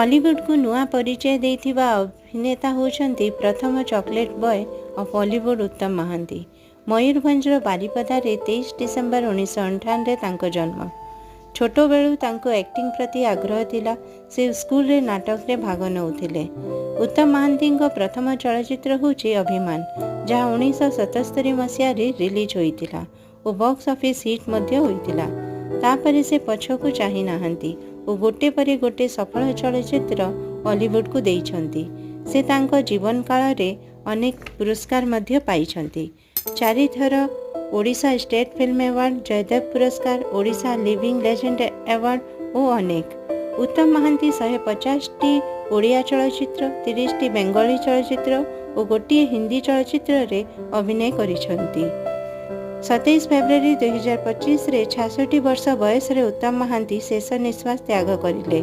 ଅଲିଉଡ଼କୁ ନୂଆ ପରିଚୟ ଦେଇଥିବା ଅଭିନେତା ହେଉଛନ୍ତି ପ୍ରଥମ chocolate boy of Ollywood Uttam Mohanty. ମୟୂରଭଞ୍ଜର ବାରିପଦାରେ 23 ଡିସେମ୍ବର 1958ରେ ତାଙ୍କ ଜନ୍ମ। ଛୋଟବେଳୁ ତାଙ୍କୁ ଆକ୍ଟିଂ ପ୍ରତି ଆଗ୍ରହ ଥିଲା। ସେ ସ୍କୁଲରେ ନାଟକରେ ଭାଗ ନେଉଥିଲେ। ଉତ୍ତମ ମହାନ୍ତିଙ୍କ ପ୍ରଥମ ଚଳଚ୍ଚିତ୍ର ହେଉଛି ଅଭିମାନ, ଯାହା 1977 ମସିହାରେ ରିଲିଜ୍ ହୋଇଥିଲା ଓ ବକ୍ସ ଅଫିସ୍ ହିଟ୍ ମଧ୍ୟ ହୋଇଥିଲା। ତାପରେ ସେ ପଛକୁ ଚାହିଁ ନାହାନ୍ତି ଓ ଗୋଟେ ପରେ ଗୋଟେ ସଫଳ ଚଳଚ୍ଚିତ୍ର ଅଲିଉଡ଼କୁ ଦେଇଛନ୍ତି। ସେ ତାଙ୍କ ଜୀବନ କାଳରେ ଅନେକ ପୁରସ୍କାର ମଧ୍ୟ ପାଇଛନ୍ତି। ଚାରିଥର Odisha state film award, Jayadev ପୁରସ୍କାର, ଓଡ଼ିଶା ଲିଭିଂ ଲେଜେଣ୍ଡ ଆୱାର୍ଡ଼ ଓ ଅନେକ। ଉତ୍ତମ ମହାନ୍ତି 150ଟି ଓଡ଼ିଆ ଚଳଚ୍ଚିତ୍ର, 30ଟି ବେଙ୍ଗଳୀ ଚଳଚ୍ଚିତ୍ର ଓ ଗୋଟିଏ ହିନ୍ଦୀ ଚଳଚ୍ଚିତ୍ରରେ ଅଭିନୟ କରିଛନ୍ତି। 27 ଫେବୃଆରୀ 2025ରେ 66 ବର୍ଷ ବୟସରେ ଉତ୍ତମ ମହାନ୍ତି ଶେଷ ନିଶ୍ୱାସ ତ୍ୟାଗ କରିଲେ।